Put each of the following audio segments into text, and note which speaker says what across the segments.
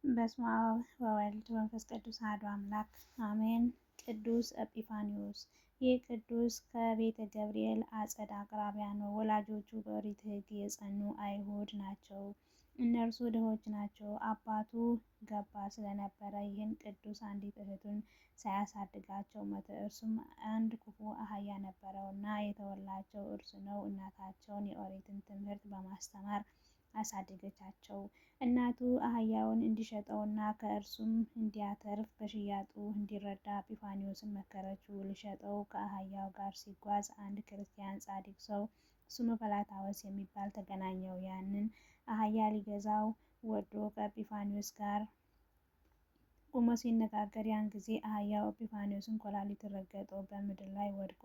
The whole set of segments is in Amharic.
Speaker 1: በስመ አብ ወወልድ ወመንፈስ ቅዱስ አሐዱ አምላክ አሜን። ቅዱስ ኤጲፋንዮስ። ይህ ቅዱስ ከቤተ ገብርኤል አጸድ አቅራቢያ ነው። ወላጆቹ በኦሪት ሕግ የጸኑ አይሁድ ናቸው። እነርሱ ድሆች ናቸው። አባቱ ገባር ስለነበረ ይህን ቅዱስ አንዲት እህቱን ሳያሳድጋቸው ሞተ። እርሱም አንድ ክፉ አህያ ነበረውና የተወላቸው እርሱ ነው። እናታቸውን የኦሪትን ትምህርት በማስተማር አሳደገቻቸው። እናቱ አህያውን እንዲሸጠውና ከእርሱም እንዲያተርፍ በሽያጡ እንዲረዳ ኤጲፋንዮስን መከረችው። ሊሸጠው ከአህያው ጋር ሲጓዝ አንድ ክርስቲያን ጻድቅ ሰው ስሙ ፈላታዎስ የሚባል ተገናኘው። ያንን አህያ ሊገዛው ወዶ ከኤጲፋንዮስ ጋር ቆሞ ሲነጋገር ያን ጊዜ አህያው ኤጲፋንዮስን ኮላሊቱን ረገጠው፣ በምድር ላይ ወድቆ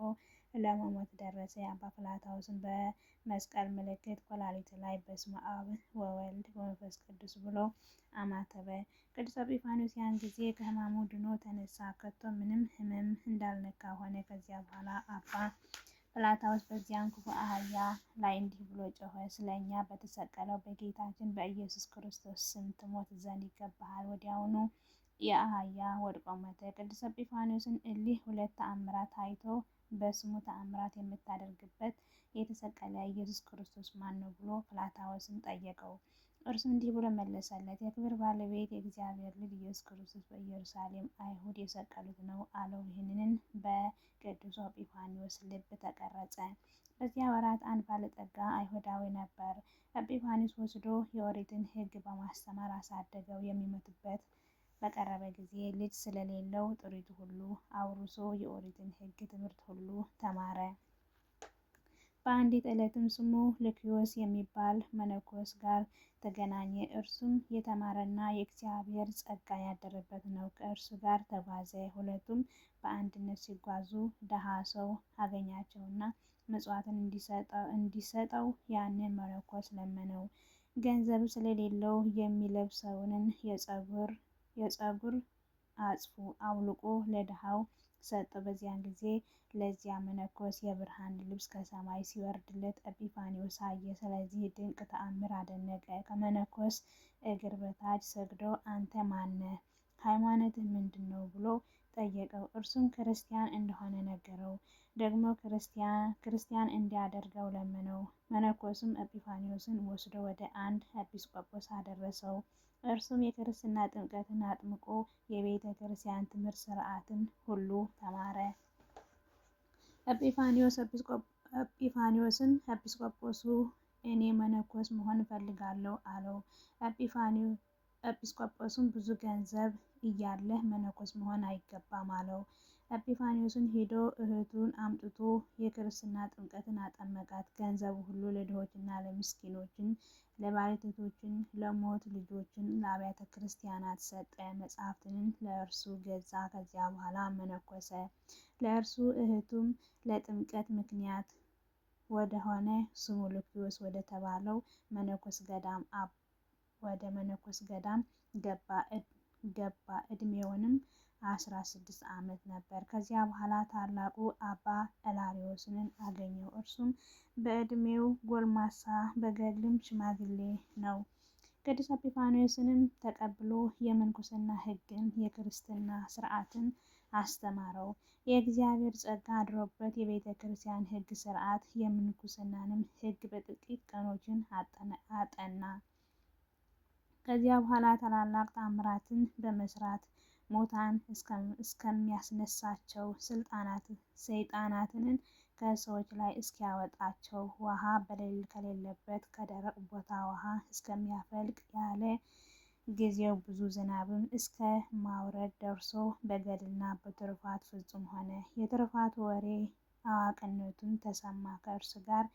Speaker 1: ለመሞት ደረሰ። የአባ ፍላታዎስን በመስቀል ምልክት ኮላሊቱ ላይ በስመ አብ ወወልድ ወመንፈስ ቅዱስ ብሎ አማተበ። ቅዱስ ኤጲፋንዮስ ያን ጊዜ ከሕማሙ ድኖ ተነሳ፣ ከቶ ምንም ሕመም እንዳልነካ ሆነ። ከዚያ በኋላ አባ ፍላታዎስ በዚያን ክፉ አህያ ላይ እንዲህ ብሎ ጮኸ። ስለ እኛ በተሰቀለው በጌታችን በኢየሱስ ክርስቶስ ስም ትሞት ዘንድ ይገባሃል። ወዲያውኑ የአህያ ወድቆ ሞተ። ቅዱስ ኤጲፋንዮስን እሊህ ሁለት ተአምራት አይቶ በስሙ ተአምራት የምታደርግበት የተሰቀለ ኢየሱስ ክርስቶስ ማን ነው ብሎ ፍላታዎስን ጠየቀው። እርሱም እንዲህ ብሎ መለሰለት፣ የክብር ባለቤት የእግዚአብሔር ልጅ ኢየሱስ ክርስቶስ በኢየሩሳሌም አይሁድ የሰቀሉት ነው አለው። ይህንን በቅዱስ ኤጲፋንዮስ ልብ ተቀረጸ። በዚያ ወራት አንድ ባለጠጋ አይሁዳዊ ነበር። ኤጲፋንዮስ ወስዶ የኦሪትን ሕግ በማስተማር አሳደገው። የሚሞትበት በቀረበ ጊዜ ልጅ ስለሌለው ጥሪቱ ሁሉ አውርሶ የኦሪትን ሕግ ትምህርት ሁሉ ተማረ። በአንዲት ዕለትም ስሙ ሉኪዮስ የሚባል መነኮስ ጋር ተገናኘ። እርሱም የተማረና የእግዚአብሔር ጸጋ ያደረበት ነው። ከእርሱ ጋር ተጓዘ። ሁለቱም በአንድነት ሲጓዙ ድሃ ሰው አገኛቸውና ምጽዋትን እንዲሰጠው ያንን መነኮስ ለመነው። ገንዘብ ስለሌለው የሚለብሰውን የጸጉር አጽፉ አውልቆ ለድሃው ሰጠው። በዚያን ጊዜ ለዚያ መነኮስ የብርሃን ልብስ ከሰማይ ሲወርድለት ኤጲፋንዮስ አየ። ስለዚህ ድንቅ ተአምር አደነቀ። ከመነኮስ እግር በታች ሰግዶ አንተ ማነህ? ሃይማኖትህ ምንድን ነው? ብሎ ጠየቀው። እርሱም ክርስቲያን እንደሆነ ነገረው። ደግሞ ክርስቲያን እንዲያደርገው ለመነው። መነኮስም ኤጲፋንዮስን ወስዶ ወደ አንድ ኤጲስቆጶስ አደረሰው። እርሱም የክርስትና ጥምቀትን አጥምቆ የቤተ ክርስቲያን ትምህርት ስርዓትን ሁሉ ተማረ። ኤጲፋንዮስን ኤጲስቆጶሱ እኔ መነኮስ መሆን እፈልጋለሁ አለው። ኤጲስቆጶስም ብዙ ገንዘብ እያለህ መነኮስ መሆን አይገባም አለው። ኤጲፋንዮስን ሄዶ እህቱን አምጥቶ የክርስትና ጥምቀትን አጠመቃት። ገንዘቡ ሁሉ ለድሆችና ለምስኪኖችን፣ ለባልቴቶችን፣ ለሞት ልጆችን፣ ለአብያተ ክርስቲያናት ሰጠ። መጽሐፍትንም ለእርሱ ገዛ። ከዚያ በኋላ መነኮሰ። ለእርሱ እህቱም ለጥምቀት ምክንያት ወደሆነ ስሙ ሉኪዮስ ወደ ተባለው ወደ መነኮስ ገዳም ገባ። ዕድሜውንም 16 ዓመት ነበር። ከዚያ በኋላ ታላቁ አባ እላሪዮስን አገኘው። እርሱም በዕድሜው ጎልማሳ በገድልም ሽማግሌ ነው። ቅዱስ ኤጲፋንዮስንም ተቀብሎ የምንኩስና ሕግን የክርስትና ስርዓትን አስተማረው። የእግዚአብሔር ጸጋ አድሮበት የቤተ ክርስቲያን ሕግ ስርዓት የምንኩስናንም ሕግ በጥቂት ቀኖችን አጠና። ከዚያ በኋላ ታላላቅ ተአምራትን በመስራት ሙታን እስከሚያስነሳቸው ሰይጣናትን ከሰዎች ላይ እስኪያወጣቸው ውሃ ከሌለበት ከደረቅ ቦታ ውሃ እስከሚያፈልቅ ያለ ጊዜው ብዙ ዝናብም እስከ ማውረድ ደርሶ በገድልና በትሩፋት ፍጹም ሆነ። የትሩፋቱ ወሬ አዋቂነቱን ተሰማ። ከእርሱ ጋር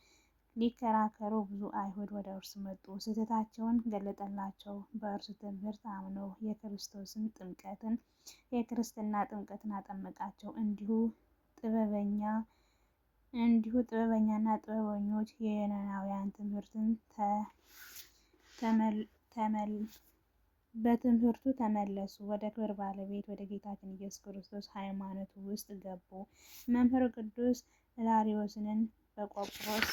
Speaker 1: ሊከራከሩ ብዙ አይሁድ ወደ እርሱ መጡ። ስህተታቸውን ገለጠላቸው። በእርሱ ትምህርት አምነው የክርስቶስን ጥምቀትን የክርስትና ጥምቀትን አጠመቃቸው። እንዲሁ ጥበበኛና ጥበበኞች የዮናናውያን ትምህርትን በትምህርቱ ተመለሱ። ወደ ክብር ባለቤት ወደ ጌታችን ኢየሱስ ክርስቶስ ሃይማኖት ውስጥ ገቡ። መምህር ቅዱስ እላሪዮስንን በቆጵሮስ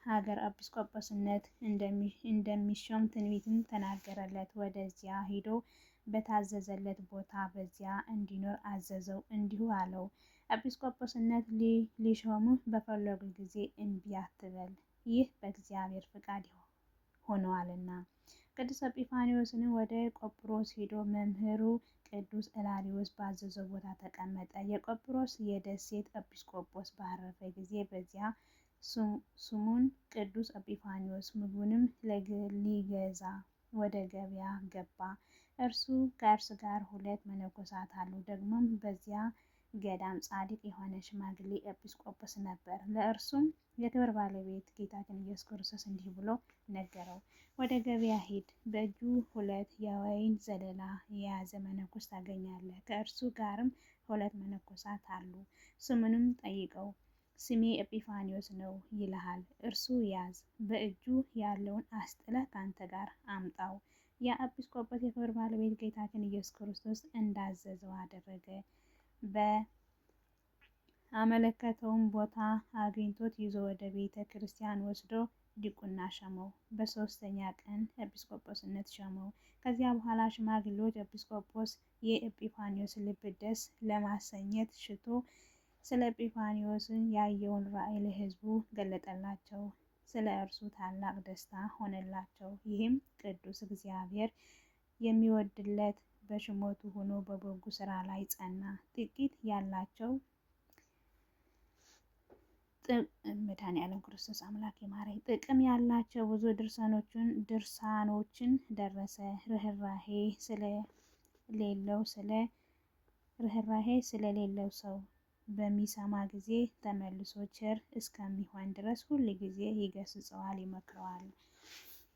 Speaker 1: ሀገር ኤጲስቆጶስነት እንደሚሾም ትንቢትን ተናገረለት። ወደዚያ ሂዶ በታዘዘለት ቦታ በዚያ እንዲኖር አዘዘው። እንዲሁ አለው፣ ኤጲስቆጶስነት ሊሾሙህ በፈለጉ ጊዜ እምቢ አትበል፣ ይህ በእግዚአብሔር ፍቃድ ሆነዋልና። ቅዱስ ኤጲፋንዮስንም ወደ ቆጵሮስ ሄዶ መምህሩ ቅዱስ እላሪዮስ ባዘዘው ቦታ ተቀመጠ። የቆጵሮስ የደሴት ኤጲስቆጶስ ባረፈ ጊዜ በዚያ ስሙን ቅዱስ ኤጲፋንዮስ ምግቡንም ሊገዛ ወደ ገበያ ገባ። ከእርሱ ጋር ሁለት መነኮሳት አሉ። ደግሞም በዚያ ገዳም ጻድቅ የሆነ ሽማግሌ ኤጲስቆጶስ ነበር። ለእርሱም የክብር ባለቤት ጌታችን ኢየሱስ ክርስቶስ እንዲህ ብሎ ነገረው። ወደ ገበያ ሂድ፣ በእጁ ሁለት የወይን ዘለላ የያዘ መነኮስ ታገኛለህ። ከእርሱ ጋርም ሁለት መነኮሳት አሉ። ስሙንም ጠይቀው፣ ስሜ ኤጲፋንዮስ ነው ይልሃል። እርሱ ያዝ፣ በእጁ ያለውን አስጥለህ ከአንተ ጋር አምጣው። ያ ኤጲስቆጶስ የክብር ባለቤት ጌታችን ኢየሱስ ክርስቶስ እንዳዘዘው አደረገ። በአመለከተውም ቦታ አግኝቶት ይዞ ወደ ቤተ ክርስቲያን ወስዶ ዲቁና ሸመው። በሶስተኛ ቀን ኤጲስቆጶስነት ሸመው። ከዚያ በኋላ ሽማግሌዎች ኤጲስቆጶስ የኤጲፋንዮስ ልብ ደስ ለማሰኘት ሽቶ ስለ ኤጲፋንዮስ ያየውን ራእይ ለሕዝቡ ገለጠላቸው። ስለ እርሱ ታላቅ ደስታ ሆነላቸው። ይህም ቅዱስ እግዚአብሔር የሚወድለት በሽሞቱ ሆኖ በበጎ ስራ ላይ ጸና። ጥቂት ያላቸው መድኃኔዓለም ክርስቶስ አምላክ ይማረኝ። ጥቅም ያላቸው ብዙ ድርሳኖችን ደረሰ። ስለሌለው ስለ ርህራሄ ስለሌለው ሰው በሚሰማ ጊዜ ተመልሶ ቸር እስከሚሆን ድረስ ሁል ጊዜ ይገስጸዋል፣ ይመክረዋል።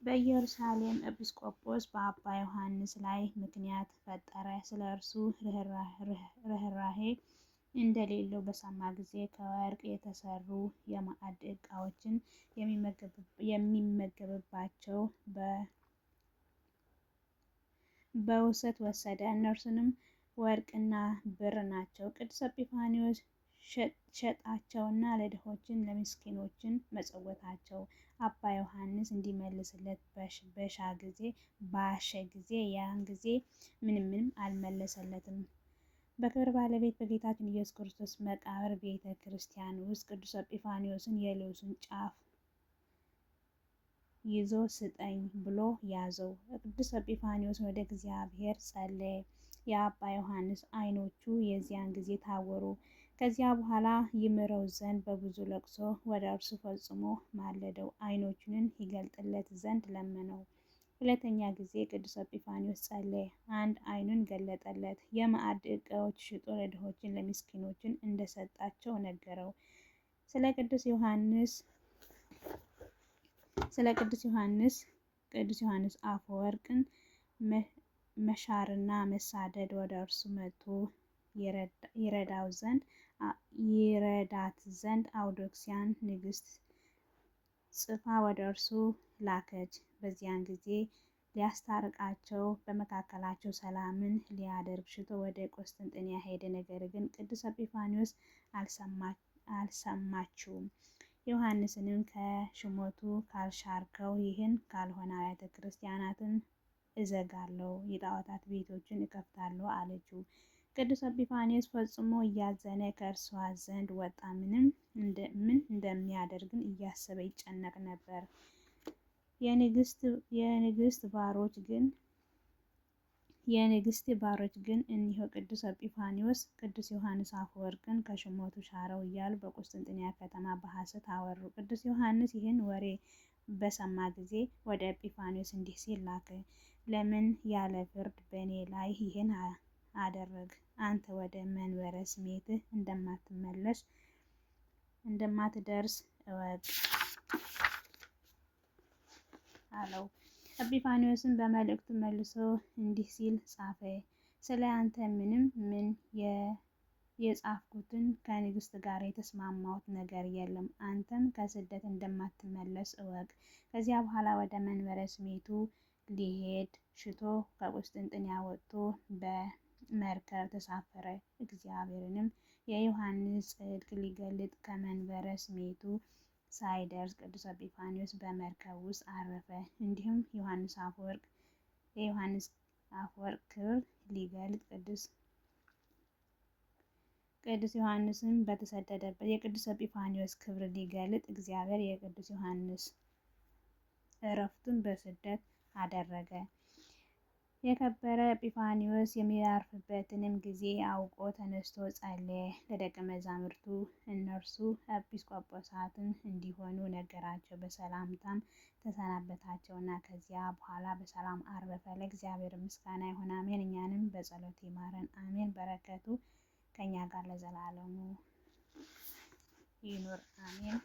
Speaker 1: በኢየሩሳሌም ኤጲስቆጶስ በአባ ዮሐንስ ላይ ምክንያት ፈጠረ። ስለ እርሱ ርህራሄ እንደሌለው በሰማ ጊዜ ከወርቅ የተሰሩ የማዕድ ዕቃዎችን የሚመገብባቸው በውሰት ወሰደ። እነርሱንም ወርቅና ብር ናቸው። ቅዱስ ኤጲፋንዮስ ሸጣቸውና ለድሆችን ለምስኪኖችን መጸወታቸው። አባ ዮሐንስ እንዲመልስለት በሻ ጊዜ ባሸ ጊዜ ያን ጊዜ ምንም ምንም አልመለሰለትም። በክብር ባለቤት በጌታችን ኢየሱስ ክርስቶስ መቃብር ቤተ ክርስቲያን ውስጥ ቅዱስ ኤጲፋንዮስን የልብሱን ጫፍ ይዞ ስጠኝ ብሎ ያዘው። ቅዱስ ኤጲፋንዮስ ወደ እግዚአብሔር ጸለየ። የአባ ዮሐንስ ዓይኖቹ የዚያን ጊዜ ታወሩ። ከዚያ በኋላ ይምረው ዘንድ በብዙ ለቅሶ ወደ እርሱ ፈጽሞ ማለደው። ዓይኖቹን ይገልጥለት ዘንድ ለመነው። ሁለተኛ ጊዜ ቅዱስ ኤጲፋንዮስ ጸለየ። አንድ ዓይኑን ገለጠለት። የማዕድ ዕቃዎች ሽጦ ለድሆችን ለምስኪኖችን እንደሰጣቸው ነገረው። ስለ ቅዱስ ዮሐንስ ስለ ቅዱስ ዮሐንስ ቅዱስ ዮሐንስ አፈወርቅን መሻርና መሳደድ ወደ እርሱ መጥቶ ይረዳው ዘንድ ይረዳት ዘንድ አውዶክሲያን ንግስት ጽፋ ወደ እርሱ ላከች። በዚያን ጊዜ ሊያስታርቃቸው በመካከላቸው ሰላምን ሊያደርግ ሽቶ ወደ ቆስጥንጥንያ ሄደ። ነገር ግን ቅዱስ ኤጲፋንዮስ አልሰማችውም። ዮሐንስንም ከሽሞቱ ካልሻርከው ይህን ካልሆነ አብያተ ክርስቲያናትን እዘጋለሁ፣ የጣዖታት ቤቶችን እከፍታለሁ አለችው። ቅዱስ ኤጲፋንዮስ ፈጽሞ እያዘነ ከእርሷ ዘንድ ወጣ። ምንም ምን እንደሚያደርግን እያሰበ ይጨነቅ ነበር። የንግስት ባሮች ግን የንግስት ባሮች ግን እኒሆ ቅዱስ ኤጲፋንዮስ ቅዱስ ዮሐንስ አፈወርቅን ከሹመቱ ሻረው እያሉ በቁስጥንጥንያ ከተማ በሐሰት አወሩ። ቅዱስ ዮሐንስ ይህን ወሬ በሰማ ጊዜ ወደ ኤጲፋንዮስ እንዲህ ሲል ላከ። ለምን ያለ ፍርድ በእኔ ላይ ይህን አደረግ? አንተ ወደ መንበረ ስሜትህ እንደማትመለስ እንደማትደርስ እወቅ አለው። ኤጲፋንዮስን በመልእክቱ መልሶ እንዲህ ሲል ጻፈ። ስለ አንተ ምንም ምን የጻፍኩትን ከንግስት ጋር የተስማማሁት ነገር የለም። አንተም ከስደት እንደማትመለስ እወቅ። ከዚያ በኋላ ወደ መንበረ ስሜቱ ሊሄድ ሽቶ ከቁስጥንጥንያ ወጥቶ በመርከብ ተሳፈረ። እግዚአብሔርንም የዮሐንስ ጽድቅ ሊገልጥ ከመንበረ ስሜቱ ሳይደርስ ቅዱስ ኤጲፋንዮስ በመርከብ ውስጥ አረፈ። እንዲሁም የዮሐንስ አፈወርቅ ክብር ሊገልጥ ቅዱስ ዮሐንስን በተሰደደበት የቅዱስ ኤጲፋንዮስ ክብር ሊገልጥ እግዚአብሔር የቅዱስ ዮሐንስ ዕረፍቱን በስደት አደረገ። የከበረ ኤጲፋንዮስ የሚያርፍበትንም ጊዜ አውቆ ተነስቶ ጸለየ። ለደቀ መዛሙርቱ እነርሱ ኤጲስቆጶሳትን እንዲሆኑ ነገራቸው። በሰላምታም ተሰናበታቸውና ከዚያ በኋላ በሰላም አረፈ። ለእግዚአብሔር ምስጋና ይሁን፣ አሜን። እኛንም በጸሎት ይማረን፣ አሜን። በረከቱ ከእኛ ጋር ለዘላለሙ ይኑር፣ አሜን።